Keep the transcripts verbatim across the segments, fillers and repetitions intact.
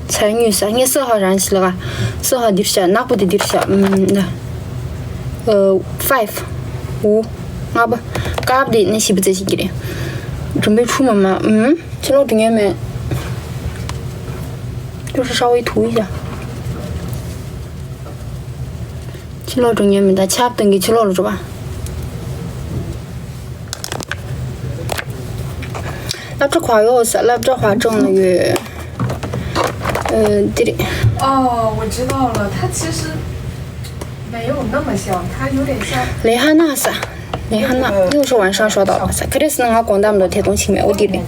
ཚར་ཉུས་ས་ངས་སུ་ཧ་རང་ཞིག་ལ་ག་སུ་ཧ་འདིར་བྱ་ནག་པོ་དེ་འདིར་བྱ་ཨུམ་ན་ཨ་ཕའིབ་འུ་ལྔ་པ་ཀབ་དེ་ནས་བཞི་པ་རྩེ་ཞིག་གི་རེད། རིམ་པའི་ཁྲུ་མ་མ་ཨུམ་ཕྱི་ལོགས་འགྲོ་ཉན་མེད། ཏུ་ཧྲ་ཧྲ་བའི་ཐུ་ཡི་ཡ། ཕྱི་ལོགས་འགྲོ་ཉན་མེད་ད་ཆབ་སྟོན་གི་ཕྱི་ལོགས་ལ་འགྲོ་བ། སློབ་གྲྭ་ག་ཡོད་ས་སློབ་གྲྭ་ག་གྲོང་ལ་ཡོད། ཨ་འདི་རེད། 哦，我知道了，它其实没有那么像，它有点像 ལས་ཧ་ན་ས། ལས་ཧ་ན་又是晚上说到了ས་ཁ་རེ་སི་ན་ང་དགོང་དག་མདོ་ཐད་གཏོང་བྱེད་མེད་འོ་འདི་རེད།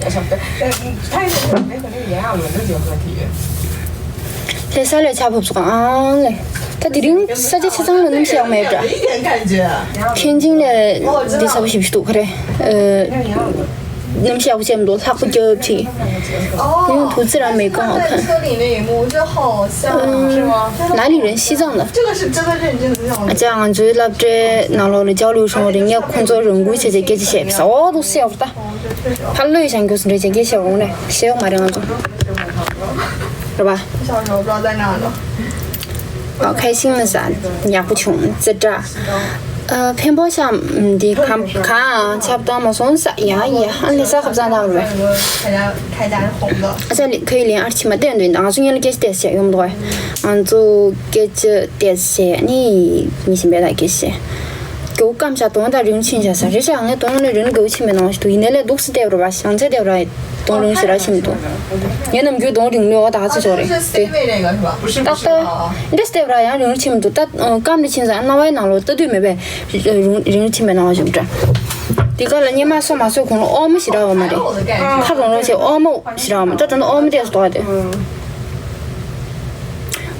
它有点没和那个炎亚纶的结合体。 ལྷ་ས་ལ་ཆ་ཕོབ་སོང་ཨང་ལེ། ད་དེ་རིང་ས་ཆ་ཆ་ཚང་ལ་གནམ་གཤིས་ཡག་མེད་འདྲ། 有一点感觉。 天津ལ་འདི་ས་བ་ཞིབ་ཞིབ་འདུག་ག་རེ། ཨ། གནམ་གཤིས་ཡག་པོ་བྱས་མི་འདུག་ལྷགས་པ་རྒྱབ་ཅིག 哦，ཡང་དུ་ཙི་ར་མེད་གང་ཁ། 车里那一幕，我觉得好像，是吗？哪里人？西藏的。这个是真的认真的那种。 ཨ་ཅག་ང་ཚོའི་སློབ་གྲྭའི་ནང་ལོགས་ལ་交流生活རེད་ངས་ཁོང་ཚོ་རང་འགུལ་བྱས་བྱས་སྐད་ཆ་བཤད་པ་ས་འོ་འདུག་སེ་ཡག་པོ་ད། ཕར་ལོས་བཞེངས་རྒྱུ་སུ་འདྲ་བྱས་སྐད་ཆ་བཤད་འོང་ནས་བཤད་ཡོང་མ་རེད་ང་ཚོ། རེད་པ། 小时候不知道在哪呢。 ཨ་ཁ་ཤིང་ལ་ས། ཡག་པོ་བྱུང་ཙི་དྲག་ཨ་ཕན་པོ་ཤམ་འདི་གམ་གང་ཆབ་བཏང་མ་སོང་ས་ཡ་ཡ་ཨ་ལི་ས་ཁབ་ཙང་དང་རེད། 开家开家是红的。 ཨ་ཅག་ལི་ཁ་ཡི་ལན་ཨར་ཆི་མ་བསྟན་འདུག་ང་ཚོ་ཉིན་ལ་སྐད་ཆ་བལྟས་བྱས་ཡོང་མདོག་ང་ཚོ་སྐད་ཆ་བལྟས་བྱས་ནི་མི་ཤིང་བལྟས་སྐད་ཆ། རྒྱུ་སྐམ་ཤ་དོང་དང་རིང་ཕྱིན་ཤ་ས་རེ་ཤ་ངས་དོང་ནས་རིང་རྒྱུ་ཕྱིན་མེད་ནང་ཞིག་ཏུ་ཡིན་ནའི་ལས་འདུག་སེ་བལྟས་རེད་པ་བྱང་ཆ་བལྟས་ར། དོང་རིང་ཞེ་དྲག་ཕྱིན་མི་འདུག་ངའི་ནམ་རྒྱུན་དོང་རིང་ལོས་འོ་ད་ཚོད་ཚོད་རེད་དེ། ཏག་ཏག་འདྲེ་སྟེབ་ར་ཡང་རིང་རུ་ཕྱིན་མི་འདུག་ད་སྐམ་རེ་ཕྱིན་ཙང་རྣ་བའི་ནང་ལོགས་ལྟ་དུས་མེད་པས་རིང་རིང་རུ་ཕྱིན་པའི་སྣང་བ་ཞིག་འདྲ། དེ་ག་ལ་སྙེ་མ་སོ་མ་སོས་གོང་ལ་ཨོ་མོ་ཞེ་དྲག་ཡོད་མ་རེད། ཁ་རོང་རོང་བྱས་ཨོ་མོ་ཞེ་དྲག་ཡོད་མ་ད་ད་ནི་ཨོ་མོ་བལྟས་སུ་འདུག་ཨ་དེ།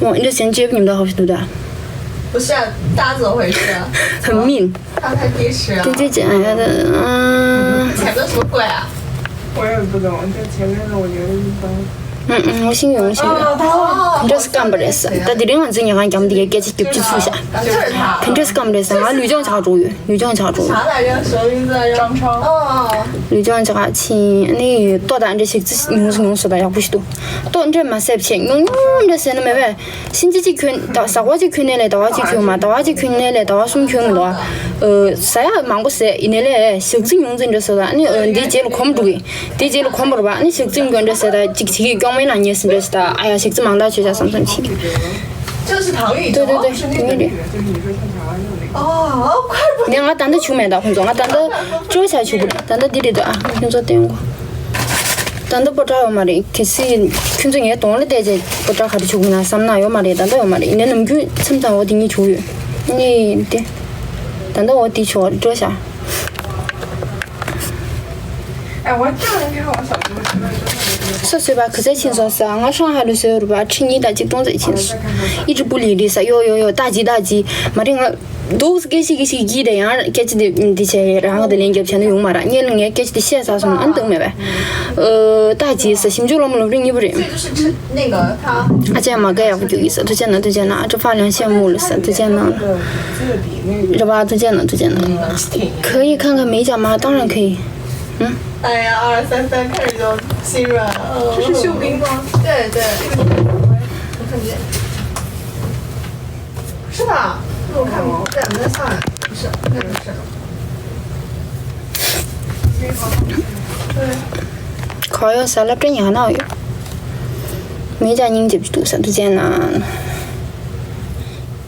哦，你这钱借不你们的好使的。 不是啊，大家怎么回事啊？很命。他太低时啊。对对对，哎呀，嗯。 钱都什么鬼啊？我也不懂，这前面的我觉得是脏。嗯嗯，我信用，我信用。哦，他你这是干不了事，但你另外这你还讲的给给给不出去。 ཕན་འབྲས་སྐམ་རེད་ཟེར་ང་ལུས་སྦྱོང་བྱ་འགྲོ་ཡོད་ལུས་སྦྱོང་བྱ་འགྲོ་ཡོད། 啥来着？手一个张超。哦。 ལུས་སྦྱོང་བྱ་ཕྱིན་ནི་ལྟོ་དང་འདྲ་ཞིག་ཙི་ཉུང་སུ་ཉུང་སུ་དང་ཡག་པོ་ཞིག་འདུག་ལྟོ་འདྲ་མ་ཟས་ཕྱིན་ཉུང་ཉུང་འདྲ་ཟས་ན་མེད་པས་ཕྱིན་ཅི་ཅི་གྱོན་ཟ་ཀ་བ་ཅིག་གྱོན་ནས་ལས་ཟླ་བ་གཅིག་གྱོན་མ་ཟླ་བ་གཅིག་གྱོན་ནས་ལས་ཟླ་བ་གསུམ་གྱོན་མི་འདུག་ཟ་ཡག་མང་པོ་ཟས་ཡིན་ནས་ལས་ཞག་ཙི་ཉུང་ཙི་འདྲ་ཟས་དང་ནི་འདིའི་རྗེས་ལ་གོམས་འགྲོ་གི་དེའི་རྗེས་ལ་གོམས་པར་བ་ནི་ཞག་ཙི་གྱོན་འདྲ་ཟས་དང་ཅིག་ཅིག་གི་སྐྱོང་མའི་ནང་ཉལ་ཟིན་འདྲ་ཟས་དང་ཨ་ཡ་ཞག་ཙི་མང་དག་བྱོས་བྱ་བསམ་བསམ་ཕྱིན། 这是唐语，对对对，对对对。哦，怪不得。 ནས་ང་ད་ལྟ་བྱུང་མེད་ད་ཁོང་ཚོ་ང་ད་ལྟ་སྤྲོ་བྱ་བྱུང་བ་རེད་ད་ལྟ་འདི་རེད་ད་ཨ་ཁྱོད་ཚོ་བསྟན་གོ་ད་ལྟ་པོ་ཏྲ་ཡོད་མ་རེད་གལ་སྲིད་ཁྱོད་ཚོ་ངའི་གདོང་ལ་བལྟས་རྗེས་པོ་ཏྲ་ག་རེ་བྱུང་ན་བསམ་ན་ཡོད་མ་རེད་ད་ལྟ་ཡོད་མ་རེད་ཡིན་ནའི་ནམ་རྒྱུན་མཚམས་མཚམས་འོ་དེ་གཉིས་བྱུང་ཡོད་ནི་དེ་ད་ལྟ་འོ་དེ་བྱུང་བ་རེད་སྤྲོ་བྱ། ས་བཟོས་པ་ག་ཚད་ཕྱིན་སོང་ས་ང་ཧྲང་ཧའེ་ལུ་བཟོས་རུ་བ་ཁྲི་གཉིས་དང་གཅིག་སྟོང་ཙམ་ཕྱིན་སོང་། ཨི་ཀྲི་པུ་ལི་རི་ས་ཡོ་ཡོ་ཡོ་ཏ་ཇི་ཏ་ཇི་མ་རེད་ང་འདུག་སྐད་ཆ་སྐད་ཆ་གི་དེ་ཡང་སྐད་ཆ་དེ་འདི་བྱས་རང་གི་དེ་ལན་རྒྱབ་བྱས་ན་ཡོང་མ་ར་ངས་ངས་སྐད་ཆ་དེ་བཤད་ཚར་སོང་ཨ་ནི་འདུག་མེད་པས། ཏ་ཇི་ས་ཞིབ་འཇུག་སློབ་མ་སློབ་རིམ་གཉིས་པ་རེད། 那个他 ཨ་ཅག་མ་ག་ཡག་པོ་རྒྱུག་ཡིན་ས་ཐུགས་རྗེ་གནང་ཐུགས་རྗེ་གནང་ཨ་ཅག་ཧྥ་ལང་ཤེས་མུ་ལ་ས་ཐུགས་རྗེ་གནང་རེ་བ་ཐུགས་རྗེ་གནང་ཐུགས་རྗེ་གནང་ཁ་ཡི་ཁ་ཁ་མེད་ཅག་མ་བཏང་རང་ཁ་ཡི། 哎呀，二三三开始就心软了。这是秀敏吗？对对，我看见。是吧？我看过，在我们那上来，不是，那不是。对。 ག་ཡོད་ས་སློབ་གྲྭ་ཉག་ནག་ཡོད། མེད་ཅག་སྙིང་རྗེ་པོ་འདུག་ས་ཐུགས་རྗེ་གནང་།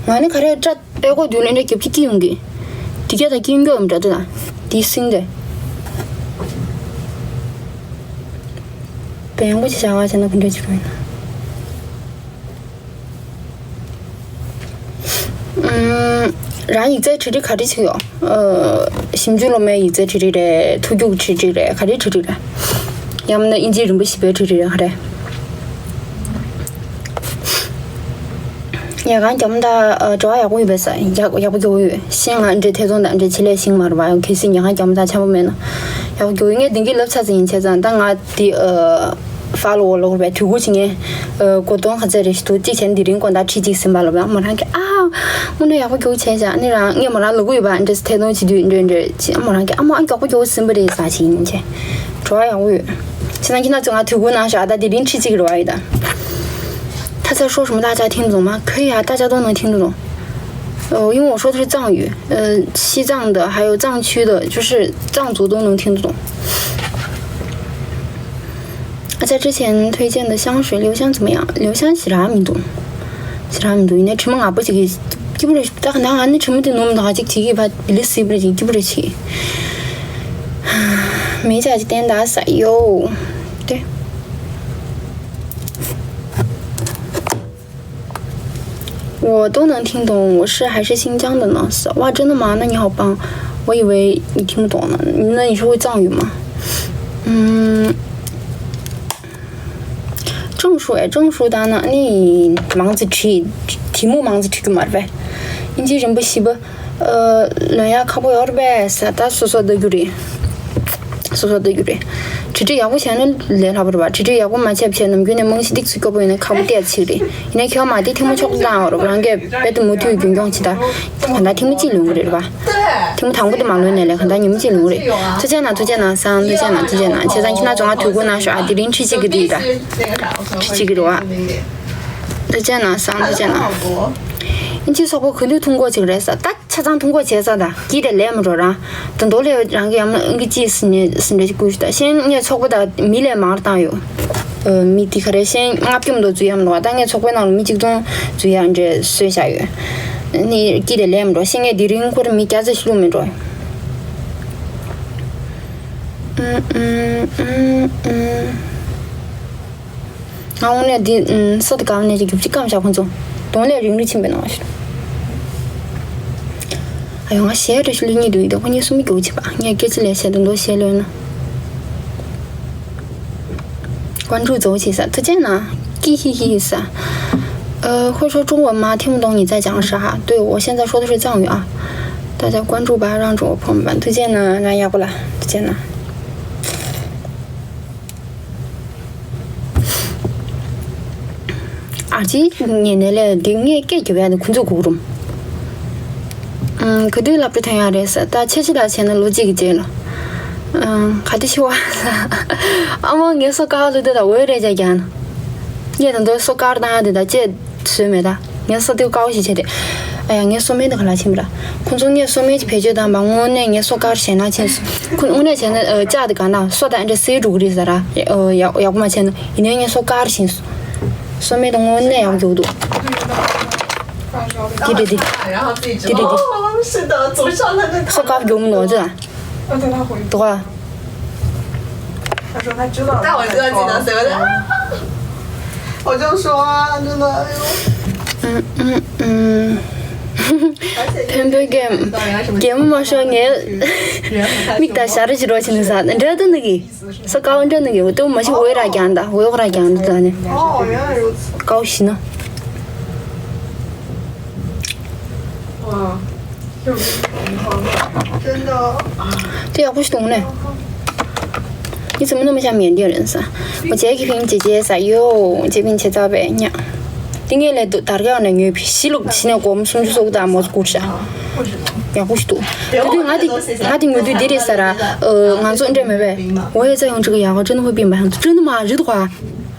ང་ནི་ག་རེ་སྐྲ་ཨེ་གོ་དུས་ལེན་འདྲ་རྒྱབ་ཀྱི་སྐྱི་ཡོང་གི་དེ་ག་ད་སྐྱིན་གྱོ་འདྲ་དེ་དང་དེ་སིང་དེ། བེང་པོ་ཆེ་བྱ་བ་བྱས་ན་ག་འདྲ་བྱེད་དགོས་ཡིན་ན། ཨུམ། རང་ཡིག་ཚད་ཁྲིད་ཁྲིད་ག་རེ་བྱེད་ཡོད། ཨ། ཞིབ་འཇུག་སློབ་མའི་ཡིག་ཚད་ཁྲིད་ཁྲིད་རེད། ཐུགས་རྒྱུགས་ཁྲིད་ཁྲིད་རེད། ག་རེ་ཁྲིད་ཁྲིད་རེད། ཡང་ན་ཨིན་ཇིའི་རིམ་པ་བཞི་པའི་ཁྲིད་ཁྲིད་རེད་ག་རེ། ཉལ་ཁང་རྒྱ་མོ་དང་འབྲེལ་བ་ཡག་པོ་ཡོད་པས་ཡག་ཡག་པོ་རྒྱག་གི་ཡོད། ཤིང་ང་འདྲེ་ཐེ་ཚོམ་དང་འདྲེ་ཆེ་ལས་ཤིང་མ་རུ་བ་ཡང་གལ་སྲིད་ཉལ་ཁང་རྒྱ་མོ་དང་འཆམ་པོ་མེད་ན་ཡག་པོ་རྒྱག་གི་ཡོད། ངས་དེང་གི་བསླབ་ཚར་ཙམ་ཡིན་བྱས་ཙང་ད་ང་དེ་ཨ། ཧྥ་ལོ་ཝར་ལོག་པའི་དུས་འགོ་ཅིག་ངས་ཨ། གོ་སྟོན་ག་ཚད་རེ་ཞིག་འདུག་གཅིག་བྱས་ན་དེ་རིང་དགོང་དག་ཁྲིད་གཅིག་ཟིན་པ་ལ་བས་མོ་རང་གིས་ཨ། དངོས་གནས་ཡག་པོ་རྒྱུགས་བྱས་ཀྱང་ཨ་ནི་རང་ངས་མོ་རང་ལ་གུ་ཡོད་པ་འདྲ་ཐད་གཏོང་བྱེད་དུས་འདྲ་འདྲ་ཅི་ཨ་མོ་རང་གིས་ཨ་མོ་ཨ་མགྱོགས་པོ་རྒྱུགས་ཟིན་པ་རེད་ཟ་ཅིག་ཡིན་ཅེ་བྲོ་བ་ཡག་པོ་ཡོད། བྱས་ན་ཁྱེད་རང་ཚོ་ང་དུས་འགོ་ནང་ཞག་ད་དེ་རིང་ཁྲིད་གཅིག་རེད་བ་ཡོད་ད། 在说什么大家听得懂吗？可以啊，大家都能听得懂。呃，因为我说的是藏语，呃，西藏的还有藏区的，就是藏族都能听得懂。啊，在之前推荐的香水留香怎么样？留香是啥名字？是啥名字？应该什么啊？不是给，基本上大家那什么的弄的话，就提给吧，比利时不是基本上去。没啥就点打啥哟。对。 我都能听懂，我是还是新疆的呢。哇，真的吗？那你好棒，我以为你听不懂呢。那你是会藏语吗？嗯，证书哎，证书单呢？你忙着吃，题目忙着吃干嘛呗？你这人不稀不？ ལོན་ཡག་ཁག་པོ་ཡོད་རེད་པས། ད་སོ་སོ་ལྟ་རྒྱུ་རེད། སོ་སོ་ལྟ་རྒྱུ་རེད། གྲ་སྒྲིག་ཡག་པོ་བྱས་ན་ལས་སླ་པོ་རེད་པ། གྲ་སྒྲིག་ཡག་པོ་མ་བྱས་བྱས་ནམ་རྒྱུན་ནས་རྨང་གཞི་སྟེགས་ཚུལ་སྐྱོ་པོ་ཡིན་ན་ཁག་པོ་ཏོག་ཙམ་ཅིག་རེད། ཡིན་ན་ཁྱོད་མ་དེ་ཐེངས་མ་ཆོག་བཏང་ཡོད་རེད་པ། རང་གིས་རྦད་དེ་མུ་མཐུད་རྒྱུན་འཁྱོངས་བྱེད་ད། གང་ལྟར་ཐེངས་མ་གཅིག་ལོན་གི་རེད་པ། ཐེངས་མ་དང་པོ་དེ་མ་ལོན་ནའི་ལས་གང་ལྟར་ཉིན་མ་གཅིག་ལོན་གི་རེད། ཐུགས་རྗེ་གནང་། ཐུགས་རྗེ་གནང་། སང་ཐུགས་རྗེ་གནང་། ཐུགས་རྗེ་གནང་། བྱས་ཙང་ཁྱེད་རྣམ་ཚོ་ང་དུས་འཁོར་གནང་ཤོག་ཨ། དེ་རིང་ཁྲི་གཅིག་གི་དེ་ཡིན་ད། ཁྲི་གཅིག་གི་རེད་པ། ཐུགས་རྗེ་གནང་། སང་ཐུགས་རྗེ་གནང་། ཨིན་ཇི་ཚོགས་པ་ག་དུས་ཐུག་གོ་ཅིག་རེད་ས། ད་ཆ་ཚང་ཐུག་གོ་བྱས་ས་ད་སྐྱིད་དེ་ལས་མི་འགྲོ་རང་། དོན་དོ་ལས་རང་གི་ཡམ་ཨིན་གི་ཅི་སི་ནས་སི་འདྲ་ཞིག་བསྐུར་ཞུ་ད། ཤེན་ངས་ཚོགས་པ་ད་མི་ལས་མང་ར་བཏང་ཡོད། ཨ། མི་དེ་ག་རེ་ཤེན་ལྔ་བཅུ་མ་གཏོགས་འཛུལ་ཡ་མི་འདུག་བ། ད་ངས་ཚོགས་པའི་ནང་ལ་མི་གཅིག་སྟོང་འཛུལ་ཡ་འདྲ་བཟོས་བཞག་ཡོད། ནི་སྐྱིད་དེ་ལས་མི་འགྲོ། ཤེན་ངས་དེ་རིང་ཁོ་ར་མི་བརྒྱ་ཙམ་ཞིག་བླུགས་མི་འགྲོ། ཨུམ་ཨུམ་ཨུམ་ཨུམ། ང་དངོས་གནས་འདི་ས་དེ་ག་བ་ནས་ཀྱི་རྒྱུག་ཅིག་སྐམ་བཞག་ཁོང་ཚོ་གདོང་ལས་རིང་རིང་ཕྱིན་པའི་ནང་ཞིག་ཨ་ཡོ། ང་གཞས་འདྲ་ཞིག་གླུ་སྙིང་འདུག་ཡིན་ད་ཁོ་གཉིས་གསུམ་རྒྱུག་ཅིག་པ། ངས་སྐད་ཆ་ལས་བཤད་དུ་འདུག་གཞས་གླུ་ན། ཀོན་ཀྲུག་རྫོགས་ཆེ་ས་ཐུགས་རྗེ་གནང་། ཀི་ཧི་ཧི་ཧི་ས། ཨ། 会说中文吗？听不懂你在讲啥。对，我现在说的是藏语啊。大家关注吧，让主播朋友们。 ཐུགས་རྗེ་གནང་། རང་ཡག་པོ་ལ་ཐུགས་རྗེ་གནང་། 而且 ངས་ནས་ལས་འདི་ངས་སྐད་རྒྱབ་ཡ་ནི་ཁོ་ཚོ་གུག་རུམ། ཨང་། ག་དུས་སློབ་གྲྭ་ཐོན་ཡ་རེད་ཟེར། ད་ཆེ་ཆེ་ལ་བྱས་ན་ལོ་གཅིག་གི་རྗེས་ལ། ཨང་། ག་དུས་ཤི་བ་ཟེར། ཨ་མ་ངས་སོ་དཀར་ལོ་དེ་དང་འོད་རེ་རྒྱག་རྒྱག་ན། ངས་ད་དུང་སོ་དཀར་བཏང་ཡ་དེ་དང་བཅས་བཟོས་མེད་ད། ངས་སོ་དེ་དཀར་པོ་ཞིག་བྱས་ཏེ། ཨ་ཡ། ངས་སོ་སྨན་དེ་ག་ལ་ཕྱིན་པ་ར། ཁོང་ཚོ་ངས་སོ་སྨན་གྱི་བེད་སྤྱོད་བཏང་བ། དངོས་གནས་ངས་སོ་དཀར་ཞེད་སྣང་ཕྱིན་སོང་། ཁོ་དངོས་གནས་བྱས་ན་ཨ་ལྕགས་དེ་ག་ན་སོ་དང་འདྲ་སེལ་འགྲོ་གི་རེད་ཟེར་ར། ཨ་ཡ། ཡག་པོ་མ་བྱས་ན། ཡིན་ནའི་ངས་སོ་དཀར་ཕྱིན་སོང་། སོ་སྨན་དེ་དངོས་གནས་ཡག་པོ་འགྱོ་གི་འདུག་དེ་རེད་དེ། དེ་རེད་དེ། 是的，总上那个 སོ་དཀར་འགྱོ་མི་འདུག་ཅི། 我等他回复。 འདུག་ཨ། 他说他知道。 但我知道记得谁，我就，我就说啊，真的，哎呦。 ཨུམ་ཨུམ་ཨུམ། 而且 ཕན་པོའི་རྒན། རྒན་མོ་མ་ཤོར་ངས་མིག་ད་ཞར་རེ་ཞིག་རོ་ཞིག་ནི་ཟ་འདྲ་དུ་ནི་གི། སོ་དཀར་འདྲ་ནི་གི། འོ་དུ་མ་ཞིག་འོད་ར་རྒྱང་ད། འོད་ར་རྒྱང་ད་ནི། 哦，原来如此。 དཀར་ཞིག་ན། 哇。 真的。 དེ་ཡག་པོ་ཞིག་འདུག་ནས། ངས་ཚང་མ་ནང་མི་ཤ་མེད་འདི་རེད་ས། 我姐给你姐姐撒哟姐给你切早呗ཉ། དེ་ངས་ལས་དུ་དར་ག་ནས་ཉོས་པའི་ཞི་ལུག་ཕྱི་ནས་སྒོར་མོ་སུམ་ཅུ་སོ་དགུ་དང་མོ་བསྐུར་ཤག་ཡག་པོ་ཞིག་འདུག་དེ་དུས་ང་དེ་ང་དེ་ཉོ་དུས་འདི་རེད་ས་ར། ང་ཚོ་འདྲ་མེད་པས། 我也在用这个牙膏，真的会变白。真的吗？ རེད་དོ།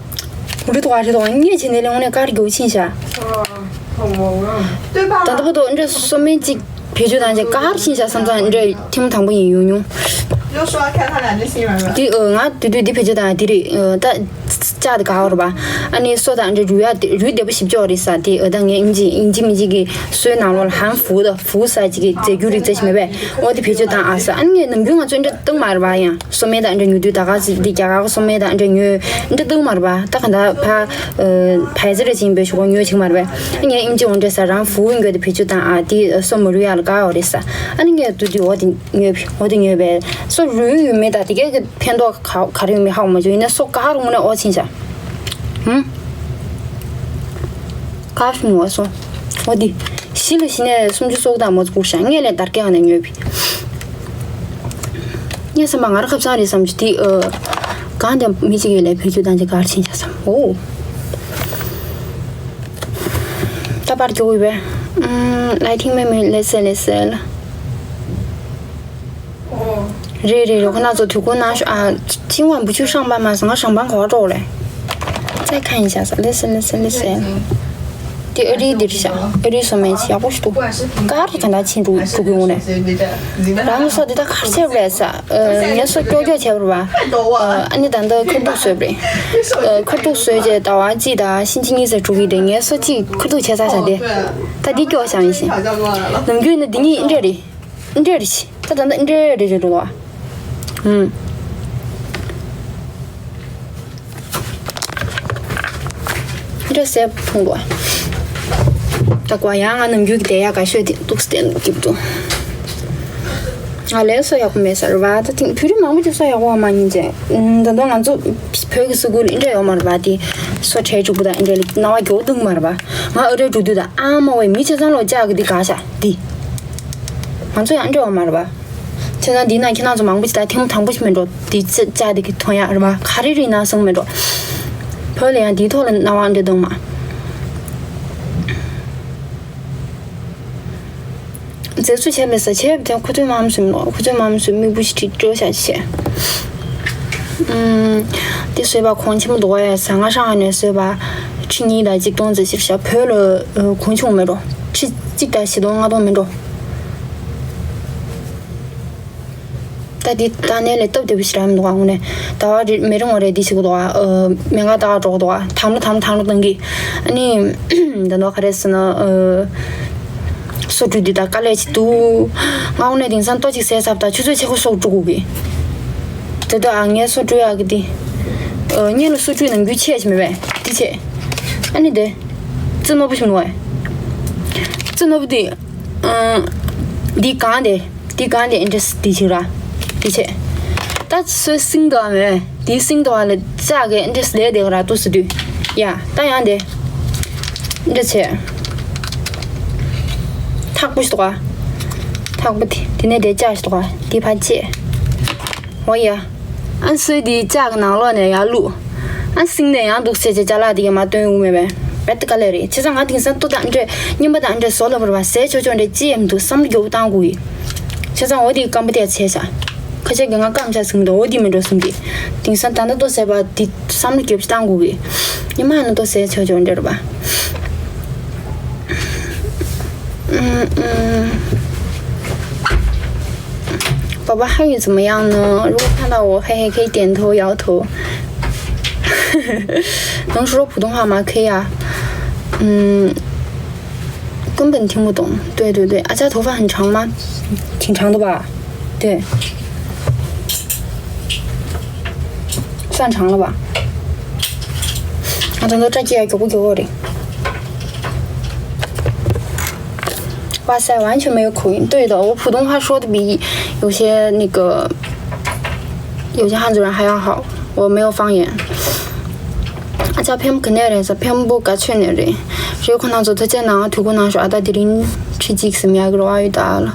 རེད་དོ། རེད་དོ། ངས་བྱས་ནས་ལས་དངོས་གནས་དཀར་རྒྱུ་ཕྱིན་ཤག 对吧？ ད་ལྟ་བར་དུ་འདྲ་སོ་སྨན་གཅིག་བེད་སྤྱོད་བཏང་རྗེས་དཀར་ཕྱིན་ཤག་བསམ་བསམ་འདྲ་ཐེངས་མ་དང་པོ་ཡིན་ཡོང་མྱོང་། 就说看他俩就信任了。 དེ་ཨ་ང་དུས་དུས་འདི་བེད་སྤྱོད་བཏང་དེ་རེད། ཨ་ད་ལྕགས་དེ་ག་བར་བ། ཨ་ནི་སོ་དང་འདྲ་རུལ་ཡ་དེ་རུལ་བདེ་པོ་ཞིབ་ཅོག་རེད་ས། དེ་ཨ་ད་ངས་ཨིན་ཇི་ཨིན་ཇི་མི་ཇི་གི་སོའི་ནང་ལོགས་ལ་ཧན་ཧྥུ་ད་ཧྥུ་ས་ཅིག་གི་རྫས་འགྱུར་རིགས་རྫས་ཤིག་མེད་པས། འོ་དེ་བེད་སྤྱོད་བཏང་ཨ་ས། ཨ་ནི་ངས་ནམ་རྒྱུན་ང་ཚོ་འདྲ་བཏང་མ་རེད་པ། ཡང་སོ་སྨན་དང་འདྲ་ཉོ་དུས་ད་ག་ཚོད་འདི་རྒྱ་གར་གི་སོ་སྨན་དང་འདྲ་ཉོ་འདྲ་བཏང་མ་རེད་པ། ད་ག་ད་ཕ་ཕ་ཛི་རེ་ཅིང་པའི་ཞོག་ཉོ་ཅིག་མ་རེད་པས། ངས་ཨིན་ཇི་འོ་འདྲ་ས་རང་ཧྥུ་ཡིན་དགོས་དེ་བེད་སྤྱོད་བཏང་ཨ། དེ་སོ་མ་རུལ་ཡ་ལ་དགའ་འོ་རེད་ས། ཨ་ནི་ངས་དུ་དུ་འོ་དེ་ཉོས་པའི་འོ་དེ་ཉོས་པའི་སོ་རུལ་ཡོད་མེད་ད་དེ་གས་ཀྱི་ཕན་ཐོགས་ག་ག་རེ་ཡོད་མེད་ཧ་གོ་མ་བྱུང་། ཡིན་ན་སོ་དཀར་དངོས་གནས་འོ་ཕྱིན་ཤག་ཧུམ། དཀར་ཞིག་ནུ་བ་སོང་། འོ་འདི། ཞི་ལ་ཞི་ནས་སུམ་ཅུ་སོ་དགུ་དང་མོ་ཚོ་བསྐུར་ཤག་ངས་ལས་དར་སྐྱེ་བ་ནས་ཉོས་པའི། ངས་བསམ་པ་ང་ར་ཁབ་ཚང་རེད་བསམ་གྱི་དེ་ཨ། གང་དེ་མི་གཅིག་ཡོད་ལས་བེད་སྤྱོད་བཏང་ཅིག་གར་ཕྱིན་ཤག་བསམ། འོ། ད་པར་རྒྱུག་ཡོད་པས། ཨུམ། ལའི་ཐིང་མེ་མེ་ལེ་སེ་ལེ་སེ་ལ། རེད་རེད་རེད། ཁོ་ན་ཚོ་དུས་ཁོ་ན་ཤོ་ཨ། ཅིང་ཝང་བུ་ཆུ་ཧྲང་པ་མ་སང་ང་ཧྲང་པང་གོ་ཀྲོག་ལེ། 再看一下ས། Listen, listen, listen. དེ་ཨ་རི་འདིར་བཞག་ཨ་རི་སོ་མེད་ཅིག་ཡག་པོ་ཞིག་འདུག་ག་རེ་ག་འདྲ་ཕྱིན་འགྲོ་འགྲོ་གི་ཡོང་ནས། རང་སོ་དེ་ད་གར་ཆེ་རེད་ས། ངས་སོ་ཀྱོག་ཀྱོག་བྱས་པ་རེད་པ། ཨ་ནི་ད་ལྟ་ཁ་ཐུག་བཟོས་པ་རེད། ཁ་ཐུག་བཟོས་རྗེས་ཟླ་བ་གཅིག་དང་ཕྱིན་ཆད་གཉིས་ཙམ་འགྲོ་གི་རེད། ངས་སོ་གཅིག་ཁ་ཐུག་བྱས་ཚར་ས་དེ། ད་འདི་ཀྱོག་བཞག་ཡིན་ཞིང་། ནམ་རྒྱུན་ནི་འདི་གཉིས་འདྲ་རེད། འདྲ་རེད་ཤི། ད་ད་འདྲ་རེད་རེད་འགྲོ་བ། ཨུམ། འདྲ་སེ་ཕུང་བ། ད་ཀོ་ཡང་ང་ནམ་རྒྱུན་གྱི་དེ་ཡག་ག་ཤོད་དེ་ཏུག་སྟེ་འགྲིག་འདུག་ང་ལས་སོ་ཡག་པོ་མེད་ས་རེད་བ། ད་ཐེངས་བོད་རིགས་མང་པོ་ཅིག་སོ་ཡག་པོ་མ་ཉིན་ཅེ། ད་དུང་ང་ཚོ་བོད་ཀྱི་ས་ཁུལ་འདྲ་ཡོད་མ་རེད་བ། དེ་སོ་ཁྲལ་དྲུག་པོ་དང་འདྲ་ལི་ནང་བ་མགྱོགས་འདུག་མ་རེད་བ། ང་ཨ་རི་འགྲོ་དུས་ད་ཨ་མ་བའི་མི་ཆ་ཚང་ལོ་ལྕགས་ཀྱི་དེ་ག་ཤ་དེ། ང་ཚོ་ཡང་འདྲ་ཡོད་མ་རེད་བ། བྱས་ཙང་འདི་ན་ཁྱེད་རང་ཚོ་མང་པོ་ཞིག་ད་ཐེངས་མ་དང་པོ་ཞིག་མིན་འགྲོ། འདི་ཅི་ཅག་འདི་གི་ཐོན་ཡག་རེད་བ། ག་རེ་རེད་ན་སོང་མིན་འགྲོ། བོད་ལ་ཡང་འདིའི་ཐོག་ལ་སྣང་བ་འདྲ་འདུག་མ། མཛེས་བཟོ་བྱས་མེད་ས་བྱས་པ་དེ་ཁོ་ཚོའི་མ་མ་སུ་མིན་ནོ། ཁོ་ཚོའི་མ་མ་སུ་མིག་བུ་ཞིག་བྲིས་སྤྲོ་བྱ་བྱས། ཨུམ། འདི་བཟོས་པ་གོང་ཆེན་པོ་འདུག་ཡ་ཟ། ང་ཧྲང་ཧ་ནས་བཟོས་པ་ཁྲི་གཉིས་དང་གཅིག་སྟོང་ཙམ་ཞིག་བཞག་བོད་ལ་གོང་ཆུང་མེད་འགྲོ། ཁྲི་གཅིག་དང་བཞི་སྟོང་ལྔ་སྟོང་མིན་འགྲོ། ད་འདི་ད་ནས་ལས་སྟབས་བདེ་པོ་ཞིག་རག་མི་འདུག་ཨ། དངོས་གནས་ཟླ་བ་རེ་མི་རིང་བ་རེད་འདི་ཞིག་གི་འདུག་ཨ། མི་འགའ་ད་ག་འགྲོ་གི་འདུག་ཨ། དམ་ལ་དམ་དམ་ལ་གཏོང་གི། ཨ་ནི་ད་ནོ་ག་རེ་ཟེར་ན། སོ་བཀྲུས་འདི་ད་དཀའ་ལས་ཅིག་འདུག་ང་དངོས་གནས་དེང་སང་ལྟོ་ཅིག་ཟས་ཚབ་ད་ཆུ་ཚོད་ཕྱེད་ཀ་སོགས་བཀྲུ་དགོས་གི། དེ་ད་ཨ་ངས་སོ་བཀྲུ་ཡག་གི་འདི། སྔོན་ལ་སོ་བཀྲུས་ནམ་རྒྱུན་ཆད་ཅིག་མེད་པས་འདི་ཆད། ཨ་ནི་དེ། རྩི་ནོར་བུ་ཞིག་ནོར་བས། རྩི་ནོར་བུ་འདི། འདི་གང་དེ། འདི་གང་དེ་ཨིན་ཏྲེས་འདི་ཞིག་ར། འདི་ཆེ། ད་སོའི་སིང་དོ་མེད། འདི་སིང་དོ་ལ་ལྕགས་ཀྱི་ཨིན་ཏྲེས་ལས་དེ་ག་ར་ཏུ་སི་དུས། ཡ་ད་ཡང་དེ། ཨིན་ཏྲེས་ཆེ། ཐག་པོ་ཞིག་དོ་ག་ཐག་པོ་དེ་དེ་ནས་དེ་ལྕགས་ཞིག་དོ་ག་དེ་ཕ་ཆེ། འོ་ཡ། ཨ་སོའི་དེའི་ལྕགས་ཀྱི་ནང་ལོགས་ནས་ཡར་བླུགས། ཨ་སིང་ནས་ཡང་འདུག་ཟེར་བྱས་ཅ་ལག་དེ་གས་མ་སྟོན་འོང་མེད་པས། བེད་དཀའ་ལས་རེད། བྱས་ཙང་ང་དེང་སང་ལྟོ་དང་འདྲེས་རྔན་པ་དང་འདྲེས་བཟོ་ལ་བར་བ་ཟས་ཆོག་ཆོག་འདྲེས་ཅི་ཡང་མི་འདུག་བསམ་བློ་རྒྱོབ་བཏང་དགོས་ཡིན། བྱས་ཙང་འོ་དེ་སྐམ་པོ་དེ་བྱས་ཤག་ཁ་ཆེ་གི་ང་སྐམ་ཆ་ཟིན་མི་འདུག་འོ་དེ་མི་འགྲོ་སེམས་ཀྱི། དེང་སང་ད་ལྟ་ལྟོ་ཟས་པ་དེ་བསམ་བློ་རྒྱོབ་བཏང་དགོས་གི། ཉི་མ་ནི་ལྟོ་ཟས་ཆོག་ཆོག་འདྲེས་ར་བ། 爸爸汉语怎么样呢？如果看到我，嘿嘿，可以点头摇头。能说普通话吗？可以啊。嗯，根本听不懂。对对对，阿佳头发很长吗？挺长的吧？对，算长了吧？啊，等到这季还给不给我的？ 哇塞，完全没有口音。对的，我普通话说的比有些那个，有些汉族人还要好，我没有方言。 ཨ་ཅག་ཕེམ་ག་ནས་རེད་ཟེར། ཕེམ་པོ་ག་ཆོད་ནས་རེད། རེད། ཁོ་ན་ཚོ་ཐུགས་རྗེ་གནང་། ཐུགས་ཁུར་གནང་ཤོག་ཨ་ད་དེ་རིང་ཁྲི་གཅིག་ཟིན་ཡག་གི་རེ་བ་ཡོད་ད་ལ།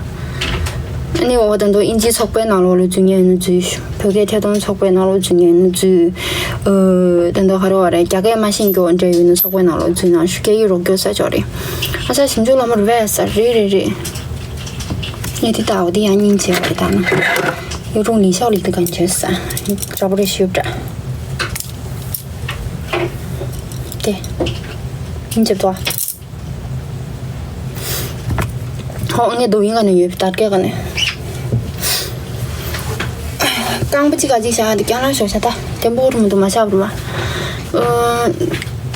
ཨ་ནི་འོ་ད་དུང་དབྱིན་ཇིའི་ཚོགས་པའི་ནང་ལོགས་ལ་འཛུལ་མཁན་ཡིན་ན་འཛུལ་ཤོག་བོད་སྐད་ཐད་གཏོང་ཚོགས་པའི་ནང་ལོགས་འཛུལ་མཁན་ཡིན་ན་འཛུལ། ཨོ་ད་དུང་ག་རེ་བ་རེད། རྒྱ་སྐད་མ་ཤེས་མཁན་འདྲ་ཡོད་ན་ཚོགས་པའི་ནང་ལོགས་འཛུལ་གནང་ཤོག་སྐད་ཡིག་རོགས་སྐྱོར་ས་ཆོག་རེད། ཨ་ཅག་ཞིབ་འཇུག་སློབ་མ་རེད་པས་ཟེར། རེད་རེད་རེད། ངས་དེ་ལྟ་བ་དེ་ཡང་སྙིང་རྗེ་བ་རེད་ད་ན། ཡོ་རུང་ལིང་ཤའོ་ལི་དེ་གང་བྱས་ས། འདྲ་པོ་རེད་ཞུ་འདྲ། དེ། སྙིང་རྗེ་བ། ཧོ་ངས་རྡོ་ཡིན་ག་ནས་ཡོད་པའི་དར་སྐད་ག་ནས། རྐང་པ་གཅིག་ག་གཅིག་བཞག་དེ་རྐྱང་རང་ཞོག་བྱ་ད། དེ་འབོར་མི་འདུག་མ་བཞག་པ་རུ་མ། ཨོ།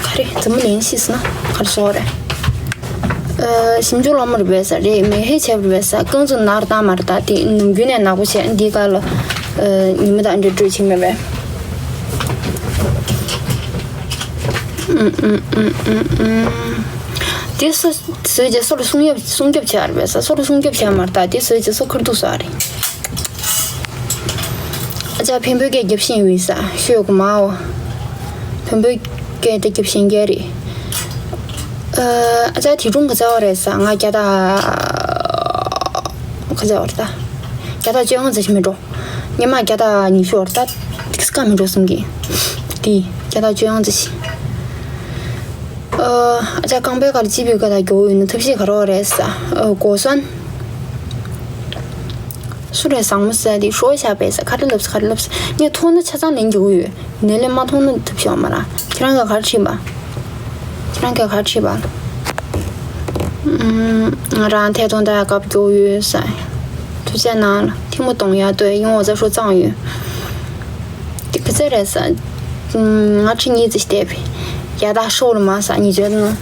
ག་རེ་འཛམ་བུ་གླིང་ཤི་སོང་ན་ག་རེ་བཟོ་རེད། ཨོ། ཞིབ་འཇུག་སློབ་མ་རེད་པས་ས་རེད། མེ་ཧེ་བྱས་པ་རེད་པས་ས། རྐང་བཙུགས་ནར་བཏང་མ་རེད་ད། དེ་ནམ་རྒྱུན་ནས་ནག་པོ་བྱས་འདི་ག་ལ། ཨོ། ཉི་མ་དང་འདྲ་སྤྲོད་ཕྱིན་མེད་པས། ཨུམ་ཨུམ་ཨུམ་ཨུམ་ཨུམ། དེ་སོ་བཟོས་རྗེས་སོ་ལ་སྲུང་སྐྱོབ་སྲུང་སྐྱོབ་བྱས་རེད་པས་ས། སོ་ལ་སྲུང་སྐྱོབ་བྱས་མ་རེད་ད། དེ་བཟོས་རྗེས་སོ་ཁུར་འདུག་ས་རེད། ཨ་ཅག་འཕན་པོའི་སྐད་རྒྱབ་བཞིན་ཡོད་ས་ཤོད་གོ་མའོ། འཕན་པོའི་སྐད་དེ་རྒྱབ་བཞིན་རྒྱ་རེད། ཨ་ཅག་དེ་སྒྲུང་ག་ཚ་བ་རེད་ས། ང་རྒྱ་ད་ག་ཚ་བ་རེད་ད། རྒྱ་ད་བཅོ་ལྔ་ཙམ་ཞིག་མི་འགྲོ། ཉི་མ་རྒྱ་ད་ཉི་ཤུ་བ་རེད་ད། ཏིག་སི་ཀ་མི་འགྲོ་གསུང་གི། དེ་རྒྱ་ད་བཅོ་ལྔ་ཙམ་ཞིག་ཨ་ཅག་རྐང་པའི་ཁར་སྤྱི་པའི་ཀ་ད་རྒྱོ་ཡོད་ན་ཐབས་ཤེས་ག་རེ་བ་རེད་ས། ཨ་གོ་སོན། ཚུར་རེ་བཟང་མོ་ཟེར་དེ་ཤོ་བྱ་བས་ཟེར་ག་རེ་ལབ་ཟེར་ག་རེ་ལབ་ཟེར། ངས་མཐོང་ན་ཆ་ཚང་ལན་རྒྱག་གི་ཡོད། ནས་ལས་མ་མཐོང་ན་ཐུབ་ཤོག་མ་ར། ཁྱེད་རང་གིས་ག་རེ་བྲིས་པ། ཁྱེད་རང་གིས་ག་རེ་བྲིས་པ། ང་རང་ཐད་གཏོང་ལྟ་ཡག་སྐབས་སྐྱོ་ཡོད་ཟེར། ཐུགས་རྗེ་གནང་ལ་ཐིག་མོ་གཏོང་ཡག་ལྟོས་ཡོང་བ་ཚ་ཧྲོ་གཙང་ཡོད། དེ་ག་ཚད་རེད་ཟེར། ང་ཁྲི་གཉིས་ཙི་བལྟས་པས། ཡ་ད་ཤོག་ལ་མ་ཟེར་ཉི་བརྗོད་ནོ།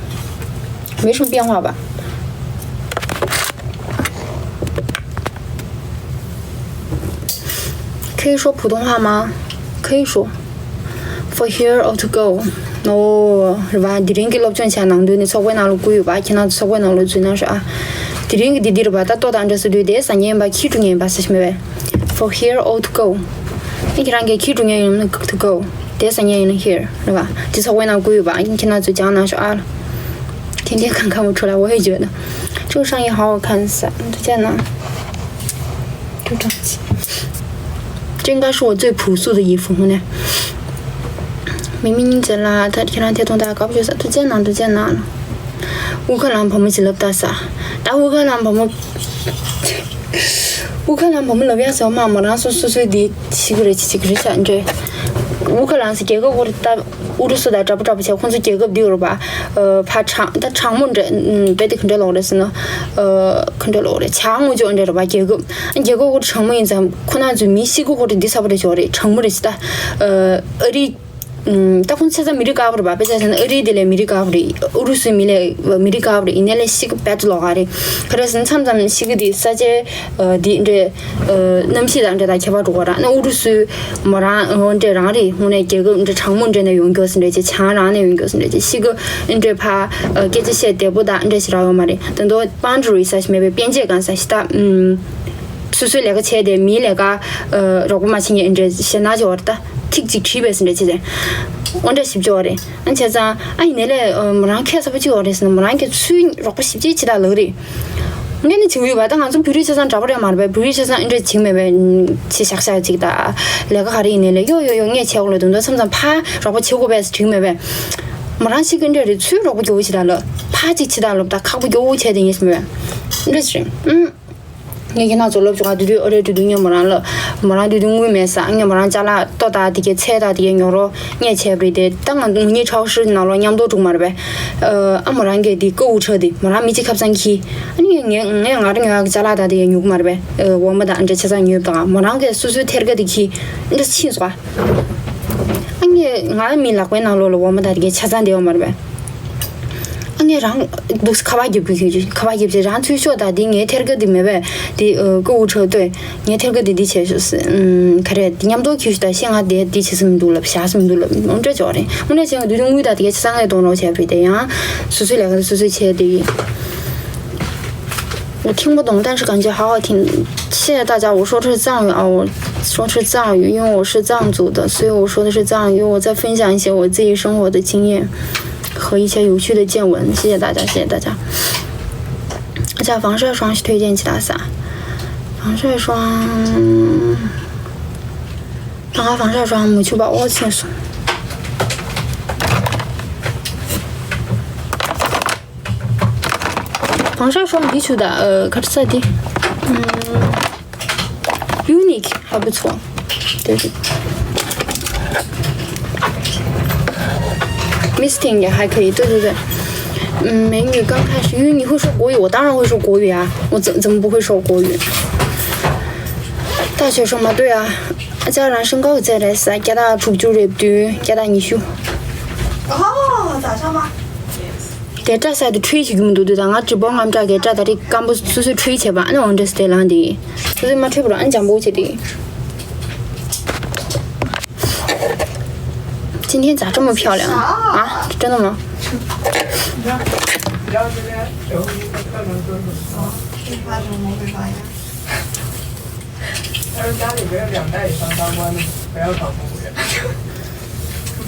没什么变化吧。 可以说普通话吗？可以说。For here or to go? ཨོ། རེད་བ། དེ་རིང་གི་སློབ་སྦྱོང་བྱས་ནང་དོན་ནི་ཚོགས་པའི་ནང་ལ་བསྐུར་ཡོད་པ། ཁྱེད་རང་ཚོ་ཚོགས་པའི་ནང་ལ་འཛུལ་གནང་ཤོག་ཨ། དེ་རིང་གི་འདི་འདི་རེད་བ། ད་ལྟོ་དང་འདྲ་སུ་དུས་དེ་ཟ་ཉན་པ་ཁྱི་འགྲོ་ཉན་པ་ཟེར་ཞིག་མེད་པས། For here or to go? ཨ་ཁྱེད་རང་གིས་ཁྱི་འགྲོ་ཉན་ཡིན་ན་to go དེ་ཟ་ཉན་ཡིན་ན་here རེད་བ། དེ་ཚོགས་པའི་ནང་བསྐུར་ཡོད་པ། ཨ་ཁྱེད་རང་ཚོ་སྦྱང་གནང་ཤོག་ཨ། 天天看看不出来，我也觉得。这个上衣好好看，三，推荐呢。这个上衣。这应该是我最朴素的衣服呢。明明你讲啦，他天天贴动大家搞不就是推荐呢，推荐呢。乌克兰朋友去了大撒，但乌克兰朋友 乌克兰་བུ་མོ་ལབ་ཡག་ཟེར་བ་མ་མོ་རང་སོ་སོ་སོའི་འདི་ཤི་གི་རེད་ཅི་ཅི་གི་རེད་ཤག་འདྲེ། 乌克兰是རྒྱལ་ཁབ་ཁོ་རེ་ད་ཨུ་རུ་སུ་དང་འདྲ་པོ་འདྲ་པོ་བྱས། ཁོང་ཚོ་རྒྱལ་ཁབ་འདི་ཡོད་རེད་པ། ཕ་གྲང་ད་གྲང་མོ་འདྲེ་བེ་དེ་ག་འདྲེ་ལོག་རེད་ཟེར་ན། ག་འདྲེ་ལོག་རེད་བྱ་དངོས་ཅོག་འདྲེ་རེད་པ་རྒྱལ་ཁབ། རྒྱལ་ཁབ་ཁོ་གྲང་མོ་ཡིན་ཙང་ཁོ་ན་ཚོའི་མི་ཤི་གི་ཁོ་རེ་འདི་ས་པོ་རེ་ཅོག་རེད་གྲང་མོ་རེད་ཅི་ད། ཨ་རི། ད་ཁོང་ཆ་ཚང་མི་རིགས་དཀར་པོ་རེད་པ། དཔེ་ཆ་བཞག་ན་ཨ་རིའི་དེ་ལས་མི་རིགས་དཀར་པོ་རེད། ཨུ་རུ་སུའི་མི་ལས་མི་རིགས་དཀར་པོ་རེད། ཡིན་ནའི་ལས་ཤི་གི་བེད་ལོག་ག་རེད། ག་རེ་ཟེར་ན་མཚམས་མཚམས་ཤི་གི་དེ་ས་ཆའི་འདི་འདྲའི་གནམ་གཤིས་དང་འདྲ་དང་ཁྱད་པར་འགྲོ་ག་ར། ན་ཨུ་རུ་སུའི་མོ་རང་འོ་འདྲ་རང་རེད། དངོས་གནས་རྒྱལ་ཁབ་འདྲ་གྲང་མོ་འདྲ་ནས་ཡོང་མགྱོགས་ཟེར་འདྲ་ཅིག་བྱང་རང་ནས་ཡོང་མགྱོགས་ཟེར་འདྲ་ཅིག་ཤི་གི་འདྲ་ཕ་སྐད་ཆ་བཤད་བདེ་པོ་དང་འདྲ་ཞིག་རག་ཡོད་མ་རེད། ད་དུང་boundary ཟེར་ཞིག་མེད་པའི་དཔལ་འབྱོར་གང་ཟེར་ཞིག་ད། སོ་སོའི་ལས་ཀ་བྱས་ཏེ་མིའི་ལས་ཀ་རོགས་པ་མ་བྱེད་མཁན་འདྲ་ཞེད་སྣང་ཅིག་ཡོད་རེད། ད་ཐིག་ཅིག་བྲིས་པས་ཟེར་འདྲ་བྱས་ཏེ་འོ་འདྲ་ཞིབ་ཅིག་ཡོད་རེད། ཨ་བྱས་ཙང་ཨ་ཡིན་ནའི་ལས་མོ་རང་ཁྱད་མཚར་པོ་ཅིག་ཡོད་རེད་ཟེར་ན་མོ་རང་གི་ཚུལ་རོགས་པ་ཞིབ་ཅིག་བྱེད་ད་ལགས་རེད། ངས་ནི་བྱེད་ཀྱི་ཡོད་པ། ད་ང་ཚོ་བོད་རིགས་ཆ་ཚང་འདྲ་པོ་རེད་མ་རེད་པས། བོད་རིགས་ཆ་ཚང་ཨེ་འདྲ་བྱེད་མེད་པས། ཆེ་ཤག་ཤག་ཅིག་ད་ལས་ཀ་ག་རེ་ཡིན་ནའི་ལས་ཡོ་ཡོ་ཡོ་ངས་བྱེད་དགོས་ལ་དུང་དུ་མཚམས་མཚམས་ཕ་རོགས་པ་བྱེད་དགོས་པས་བྱེད་མེད་པས། མོ་རང་ཞིག་གི་འདྲ་རེད། ཚུལ་རོགས་པ་རྒྱོ་བོ་བྱེད་ད་ལ་ཕ་ཅིག་བྱེད་ད་ལབ་ད་ཁག་པོ་རྒྱོ་བོ་བྱས་ཏེ་ངས་བྱེད་མེད་པས་འདྲ་ཞིག་རེད། ཨུམ། ངས་ཁྱེད་རང་ཚོ་སློབ་སྦྱོང་ག་དུས་དུས་ཨ་རེ་དུས་དུས་ངས་མོ་རང་ལ་མོ་རང་དུས་དུས་དངུལ་མེད་ས། ངས་མོ་རང་ཅ་ལག་ལྟོ་དང་དེ་གའི་ཚལ་དང་དེ་གའི་ཉོ་རོགས་ངས་བྱས་པ་རེད་དེ། ད་ང་ངུ་ཉིད་ཁྲའོ་ཧྲི་ནང་ལོགས་མཉམ་དུ་འགྲོ་མ་རེད་པས། ཨ་མོ་རང་གིས་དེ་ཀོ་འུ་ཁྲ་དེ་མོ་རང་མི་གཅིག་ཁ་སང་གིས། ཨ་ནི་ངས་ངས་ང་རང་ཉོ་ཡག་ཅ་ལག་དང་དེ་གའི་ཉོ་གི་མ་རེད་པས། འོ་མ་དང་འདྲ་ཆ་ཚང་ཉོས་པ་དང་མོ་རང་གིས་སོ་སོའི་ཐེར་ཀ་དེ་གིས་འདྲ་ཕྱིན་སོང་། ཨ་ངས་ང་མི་ལག་པའི་ནང་ལོགས་ལ་འོ་མ་དང་དེ་གའི་ཆ་ཚང་དེ་ཡོད་མ་རེད་པས། ཨ་ངས་རང་འདུག་སེ་ཁ་པར་རྒྱབ་ཀྱི་ཁྱོད་ཀྱིས་ཁ་པར་རྒྱབ་ཚེ་རང་ཚུར་ཤོག་ད། འདི་ངའི་ཐེར་ཀ་འདི་མེད་པས། འདི་ཀོ་འུ་ཁྲ་ལྟོས། ངའི་ཐེར་ཀ་འདི་འདི་བྱས་ཤོག་ཟེར། ག་རེ་འདི་མཉམ་དུ་ཁྱོད་ཤོག་ད་ཤེས། ང་དེ་འདི་བྱེད་ས་མི་འདུག་ལབ། བཞག་ས་མི་འདུག་ལབ། འོ་འདྲ་ཅོག་རེད། འོ་འདྲ་བྱས་ང་དུས་དུས་དངུལ་ད་དེ་ག་ཆ་ཚང་ངས་གཏོང་རོགས་བྱས་པ་རེད་དེ། ཡང་སོ་སོའི་ལས་ཀ་དེ་སོ་སོས་བྱས་དེ་ཡིན། 我听不懂，但是感觉好好听。谢谢大家，我说的是藏语啊，我说的是藏语，因为我是藏族的，所以我说的是藏语。我在分享一些我自己生活的经验和一些有趣的见闻。谢谢大家，谢谢大家。 자,防晒霜是推荐其他啥？防晒霜，刚刚防晒霜没去把我清爽。防晒霜没去的，呃，卡姿的，嗯，Unique 还不错。 对对。Misting 也还可以，对对对。嗯，美女刚开始，因为你会说国语，我当然会说国语啊，我怎怎么不会说国语？大学生嘛，对啊，家长身高在这啥，加大出就这对，加大你修。哦，早上吗？ དེ་སྐྲ་ས་དེ་འཁྲུད་ཞིག་རྒྱུ་མི་འདུག་དུས་ད་ང་གྲི་པོ་ངམ་སྐྲ་གི་སྐྲ་ད་རེས་སྐམ་པོ་སོ་སོས་འཁྲུད་བྱས་པ། ཨ་ནི་འོ་འདྲ་སྟེ་ལངས་དེ་སོ་སོས་མ་འཁྲུད་པར་ཨ་ནི་འཇམ་པོ་བྱས་དེ། 今天咋这么漂亮啊？啊，真的吗？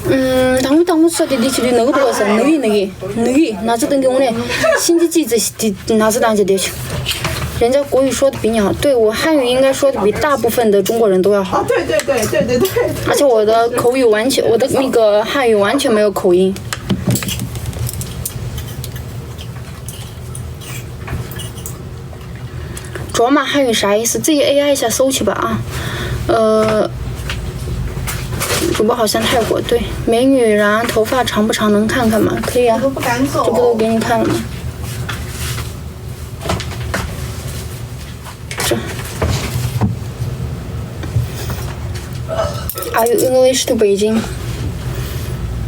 ཨུམ། དང་པོ་དང་པོ་ས་དེ་འདི་ཆུ་དེ་ནག་འདུག་བ་ས། ནག་གི་ནག་གི་ནག་གི་ན་ཚ་དང་གི་དངོས་གནས་ཤིན་ཅི་ཅི་ཙི་ཞིག་དེ་ན་ཚ་དང་ཅི་དེ་ཆུ། 人家国语说的比你好。对，我汉语应该说的比大部分的中国人都要好。 啊，对对对对对对。 而且我的口语完全，我的那个汉语完全没有口音。卓玛汉语啥意思？自己 A I 一下搜去吧啊。呃，主播好像泰国，对，美女，然后头发长不长能看看吗？可以啊，我都不敢走。这不都给你看了吗？这，Are you English to Beijing?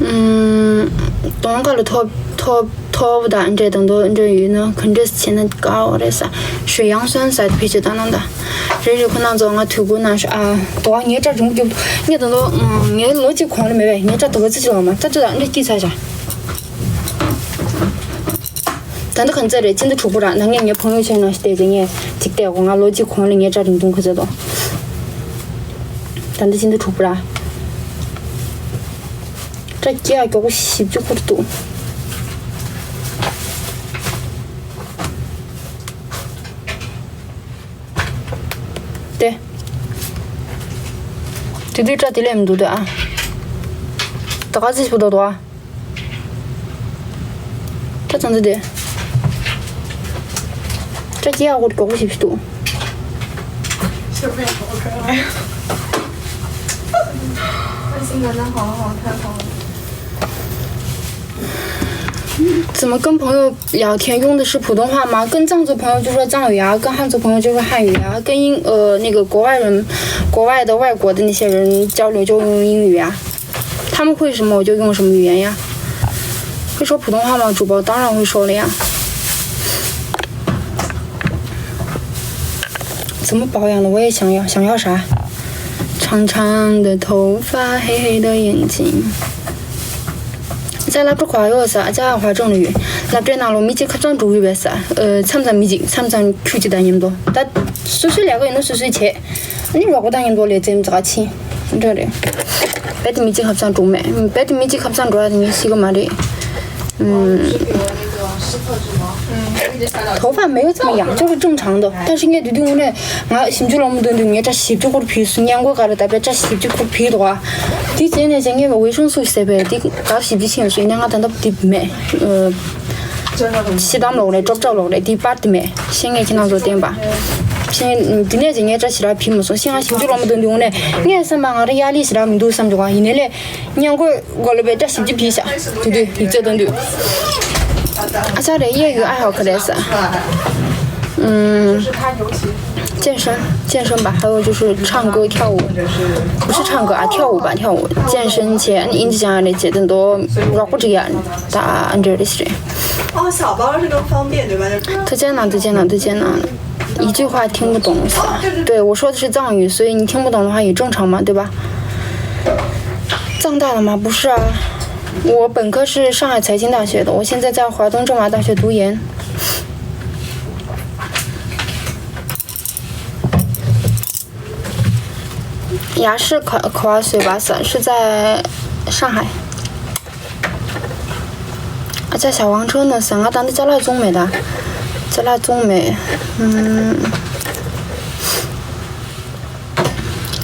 ཨུམ། དོན་ཁ་ལ་ཐོབ་ཐོབ་ཐོབ་དང་འདྲེ་དང་དོ་འདྲེ་ཡོད་ན་ག་འདྲེ་བྱས་ན་དགའ་བ་རེད་ས། 水杨酸 ཟེར་དེ་ཕལ་ཆེར་ད་ནང་ད། རེད་རེད། ཁོ་ན་ཚོ་ང་དུས་གུ་ན་ཤ་ཨ། དོ་ངའི་སྐྲ་རིང་རྒྱུ་ངས་དང་དོ་ངའི་ལོ་གཅིག་གོང་ལ་མེད་པས། ངའི་སྐྲ་དོ་བ་ཙི་ཅི་ལོ་མ་སྐྲ་ཅི་ལ་འདྲེ་སྐྱིད་ཚ་ཤ། ད་འདི་གང་ཚད་རེད། སྤྱི་ཟླ་དྲུག་པ་ར། ན་ངས་ངའི་ཕང་ཡོ་ཆེན་ནང་ཞིག་བལྟས་ཏེ་ངས་ཅིག་བལྟས་གོ། ང་ལོ་གཅིག་གོང་ལ་ངའི་སྐྲ་རིང་ཐུང་ཁ་ཚད་དོ། ད་འདི་སྤྱི་ཟླ་དྲུག་པ་ར། སྐྲ་སྐྱེ་ཡག་མགྱོགས་པོ་ཞིབ་ཅིག་ཁུར་འདུག་དེ། དེ་དུས་སྐྲ་དེ་ལས་མི་འདུག་ད་ཨ། ད་ག་ཚོད་ཞིབ་འདུག་ད། སྐྲ་ཚང་ཚོ་དེ། སྐྲ་སྐྱེ་ཡག་ཁུར་མགྱོགས་པོ་ཞིབ་ཞིབ་འདུག 就被我可爱。那性格真好好看好。怎么跟朋友聊天用的是普通话吗？跟藏族朋友就说藏语啊，跟汉族朋友就说汉语啊，跟英呃那个国外人、国外的外国的那些人交流就用英语啊。他们会什么我就用什么语言呀。会说普通话吗？主播当然会说了呀。 怎么保养的？我也想要，想要啥？长长的头发，黑黑的眼睛。 ཨ་ཅག་སློབ་གྲྭ་ག་ཡོད་ས། ཨ་ཅག་ཧྭ་ཅང་ལ་ཡོད། སློབ་གྲྭའི་ནང་ལོ་མི་གཅིག་ཁ་བྱང་འགྲོ་གི་ཡོད་པས་ས། ཨ། མཚམས་མཚམས་མི་གཅིག་མཚམས་མཚམས་ཁྱུ་གཅིག་དང་མཉམ་དུ། ད་སོ་སོའི་ལས་ཀ་ཡིན་ན་སོ་སོས་བྱེད། ཨ་ནི་རོགས་པ་དང་མཉམ་དུ་ལས་རྩེད་མོ་རྩེ་ག་ཕྱིན། འདྲ་རེད། རྦད་དེ་མི་གཅིག་ཁ་བྱང་འགྲོ་མེད། རྦད་དེ་མི་གཅིག་ཁ་བྱང་འགྲོ་ཡ་དེ་ངས་ཤེས་ཀྱི་མ་རེད། ཨུམ། 头发没有怎么养，就是正常的。但是ངས་དེ་དུས་དངོས་གནས་ང་ཞིབ་འཇུག་སློབ་མ་འདོན་དུས་ངའི་སྐྲ་ཞིབ་ཅིག་ཁུར་ཕུད་སོང་། སྔས་མགོ་ག་རེ་ད་པའི་སྐྲ་ཞིབ་ཅིག་ཁུར་ཕུད་འདུག་ཨ། དེ་བྱས་ནས་བྱས་ངས་ཝེ་ཤང་སུ་ཟེར་བའི་དེ་ག་ཞིབ་ཅིག་ཕྱིན་སོང་། ཡིན་ནའི་ང་ད་ལྟ་དེ་མེད། ཨ། ཤི་དམ་ལོག་རེད། ཀྲོབ་ཀྲོབ་ལོག་རེད། དེ་པར་དེ་མེད། ཤེས་ངས་ཁྱེད་རང་ཚོ་བསྟན་པ། ཤེས་དེ་ནས་ཅི་ངས་སྐྲ་ཞེ་དྲག་ཕྱིས་མ་སོང་། ཤེས་ང་ཞིབ་འཇུག་སློབ་མ་དོན་དུ་ངོ་ནས་ངས་བསམ་པ་ང་རང་ཡག་ལས་ཞེ་དྲག་མི་འདུག་བསམ་བྱུང་བ་ཡིན་ནའི་ལས། སྔས་མགོ་གོ་ལ་བའི་སྐྲ་ཞིབ་ཅིག་ཕྱིས་ཤག་དེ་དུས་ཡིག་ཚད་དོན་དུས། ཨ་ཅག་རེད། 业余爱好 ག་རེད་ཟེར། ཨུམ། 健身，健身吧，还有就是唱歌跳舞，不是唱歌啊，跳舞吧，跳舞，健身 བྱས། ཨ་ནི་ཨིན་ཇི་སྦྱང་ཡ་རེད་བྱས། དེ་འདྲ་རོགས་པ་སྒྲིག་ཡ་ད་ཨ་འདྲ་རེད་ཟེར། 哦，小包是更方便，对吧？就是 ཐུགས་རྗེ་གནང་། ཐུགས་རྗེ་གནང་། ཐུགས་རྗེ་གནང་། 一句话听不懂是吧？对，我说的是藏语，所以你听不懂的话也正常嘛，对吧？藏大了吗？不是啊，我本科是上海财经大学的，我现在在华东政法大学读研。雅士考考完水吧，是在上海。 ཨ་ཅག་ཞའོ་ཝང་ཁྲོན་ནི་ཟེར། ང་ད་འདི་ཅ་ལག་བཙོང་མེད་ད། ཅ་ལག་བཙོང་མེད། ཨུམ།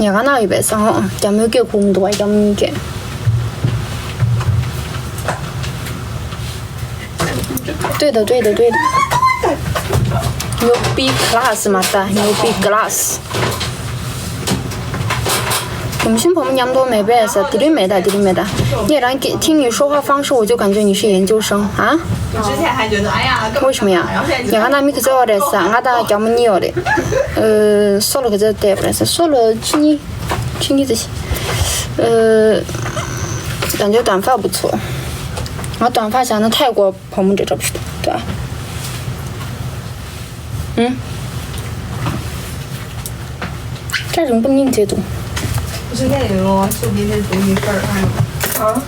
ཉལ་ཁང་ནང་ཡོད་པས་སང་ཧོ། རྒྱ་མོའི་སྐད་གོ་མི་འདུག་པ། རྒྱ་མོའི་སྐད། ལྟོས་དང་ལྟོས་དང་ལྟོས་དང་། 牛逼 class མ་ད། 牛逼 class། གོམས་གཤིས་བུ་མོ་མཉམ་དུ་མེད་པས་ཟེར། དེ་རིང་མེད་ད། དེ་རིང་མེད་ད། 你然听你说话方式，我就感觉你是研究生啊。为什么呀？ཉལ་ཁང་ནང་མི་ག་ཚོད་ཡོད་རེད་ཟེར། ང་དང་རྒྱ་མོ་གཉིས་ཡོད་རེད། ཨ། སོ་ལོ་ག་ཚོད་བལྟས་པ་རེད་ཟེར། སོ་ལོ་ཆུ་གཉིས། ཆུ་གཉིས་ཙམ་ཞིག་ཨ། 感觉短发不错。ང་短发 བྱས་ན་泰国 བུ་མོ་འདྲ་འདྲ་པོ་ཞིག་འདུག་ད། ཨུམ། སྐྲ་རིང་པོ་སྙིང་རྗེ་འདུག 不是那里吗？树林那独一份儿。啊？